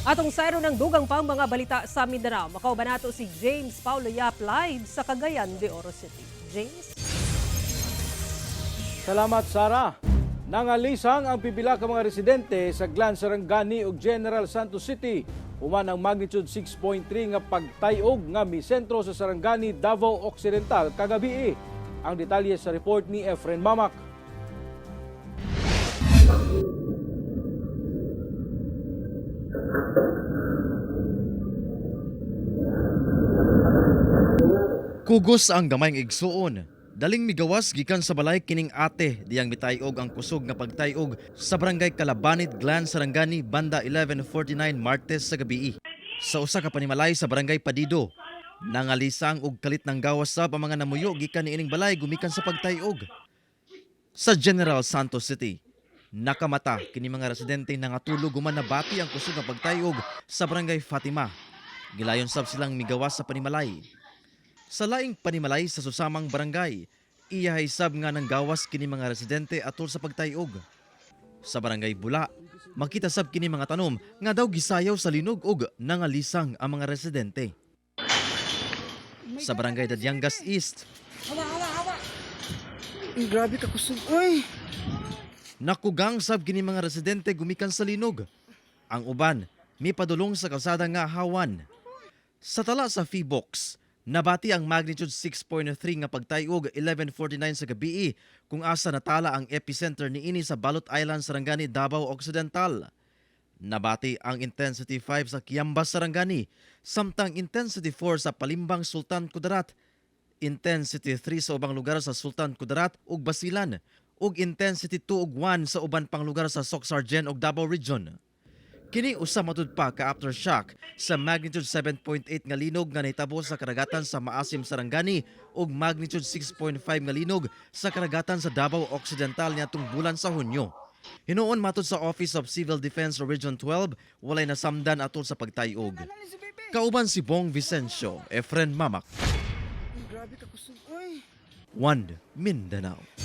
Atong sayro ng dugang pang mga balita sa Mindanao. Makauban nato si James Paulo Yap live sa Cagayan de Oro City. James? Salamat, Sara. Nangalisang ang pipila ka mga residente sa Glan Sarangani ug General Santos City human ang magnitude 6.3 nga pagtayog nga misentro sa Sarangani, Davao Occidental kagabi. Ang detalye sa report ni Efren Mamak. Kugos ang gamayng igsuon. Daling migawas gikan sa balay kining ate diyang mitayog ang kusog nga pagtayog sa barangay Kalabanit, Glan, Sarangani, banda 11:49 Martes sa gabii. Sa usa ka panimalay sa barangay Padido, nangalisang og kalit ng gawas sab ang mga namuyo gikan niining balay gumikan sa pagtayog. Sa General Santos City, nakamata kini mga residente nangatulog human nabati ang kusog nga pagtayog sa barangay Fatima. Gilayon sab silang migawas sa panimalay. Sa laing panimalay sa susamang barangay, iyahay sab nga nang gawas kini mga residente atol sa pagtayog. Sa barangay Bula, makita sab kini mga tanom nga daw gisayaw sa linog og nangalisang ang mga residente. Sa barangay Dadyangas East, Ay, grabe ka kusog. Uy! Nakugang sab kini mga residente gumikan sa linog. Ang uban, mipadulong sa kalsada nga hawan. Sa tala sa Feebox, nabati ang magnitude 6.3 nga pagtayog 11:49 sa gabii kung asa natala ang epicenter niini sa Balot Island, Sarangani, Davao Occidental. Nabati ang intensity 5 sa Kiamba, Sarangani, samtang intensity 4 sa Palimbang, Sultan Kudarat, intensity 3 sa ubang lugar sa Sultan Kudarat ug Basilan, ug intensity 2 ug 1 sa uban pang lugar sa Socsargen ug Davao Region. Kini usa matud pa ka aftershock sa magnitude 7.8 nga linog nga nahitabo sa karagatan sa Maasim, Sarangani ug magnitude 6.5 nga linog sa karagatan sa Davao Occidental niadtong bulan sa Hunyo. Hinuon matud sa Office of Civil Defense Region 12, walay nasamdan atol sa pagtayog. Kauban si Bong Vicencio, Efren Mamak, Ay, grabe ka kusog. Uy! One Mindanao.